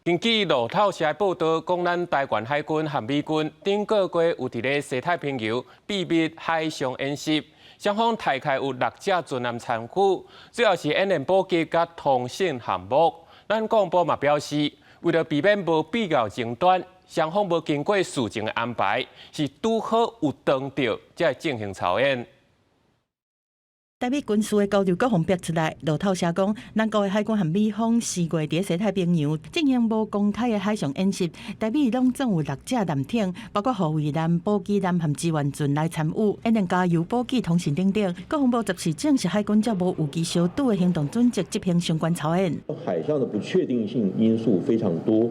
根據路透社報道，講咱台灣海軍和美軍頂個月有佇咧西太平洋秘密海上演習，雙方大概有六隻船艦參與，主要是演練補給佮通訊項目。咱國防部嘛表示，為了避免無必要爭端，雙方無經過事前的安排，是拄好有當著才會進行操演。台美軍事的交流國防逼出來，路透社講，兩國的海軍和美方4月佇西太平洋進行無公開的海上演習，台美攏總有六隻艦艇，包括護衛艦、補給艦和支援船來參與，演練加油補給通訊等等。國防部14證實海軍照無預期相拄的行動準則執行相關操演。海上的不確定性因素非常多，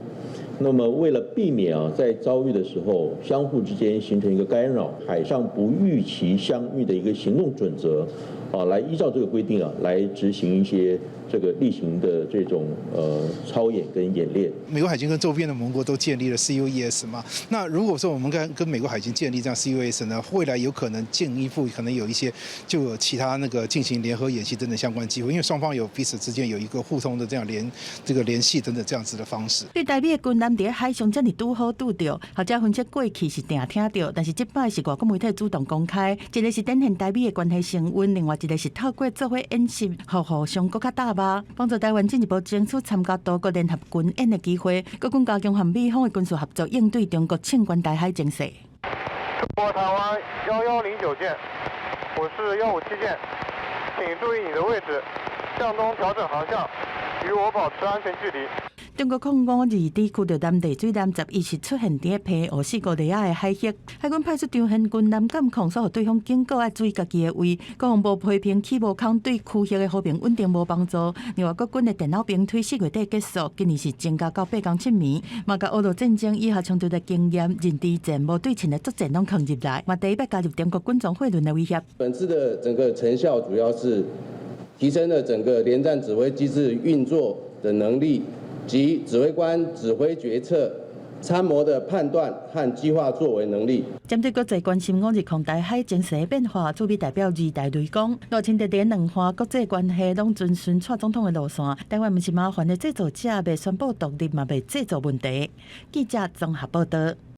那麼為了避免啊，在遭遇的時候相互之間形成一個干擾，海上不預期相遇的一個行動準則。啊，來依照這個規定啊，來執行一些這個例行的這種操演跟演練。美國海軍跟周邊的盟國都建立了 CUES 嘛？那如果說我們跟美國海軍建立這樣 CUES 呢，未來有可能進一步可能有一些就有其他那個進行聯合演習等等相關機會，因為雙方有彼此之間有一個互通的這樣聯這個聯繫等等這樣子的方式。對台美的軍艦佇海上遮爾拄好拄著，學者分析過去是定聽著，但是這擺是外國媒體主動公開，一個是展現台美的關係升溫，另外一個是透過做伙演習，予互相閣較搭吧，幫助台灣進一步爭取參加多國聯合軍演的機會，閣更加強和美方的軍事合作，應對中國衝關台海情勢。中國台灣1109艦，我是157艦，請注意你的位置，向東調整航向，與我保持安全距離。中國0522佇驅逐艦、麗水艦11是出現佇澎湖四五里仔的海域，海軍派出長型軍艦監控，所予對方警告愛注意家己的位。國防部批評起無空對區域的和平穩定無幫助。另外，國軍的電腦兵推4月底結束，今年是增加到8工7暝，嘛共俄烏戰爭以後衝突的經驗、認知戰無對稱的作戰攏囥入來，嘛第一擺加入中國軍裝貨輪的威脅。本次的整個成效主要是提升了整個聯戰指揮機制運作的能力。及指揮官指揮決策、參謀的判斷和計劃作為能力。針對國際關心520台海情勢變化，駐美代表李大雷講，賴清德佇兩岸國際關係攏遵循蔡總統的路線，台灣毋是麻煩的製造者，袂宣布獨立，嘛袂製造問題。記者綜合報道。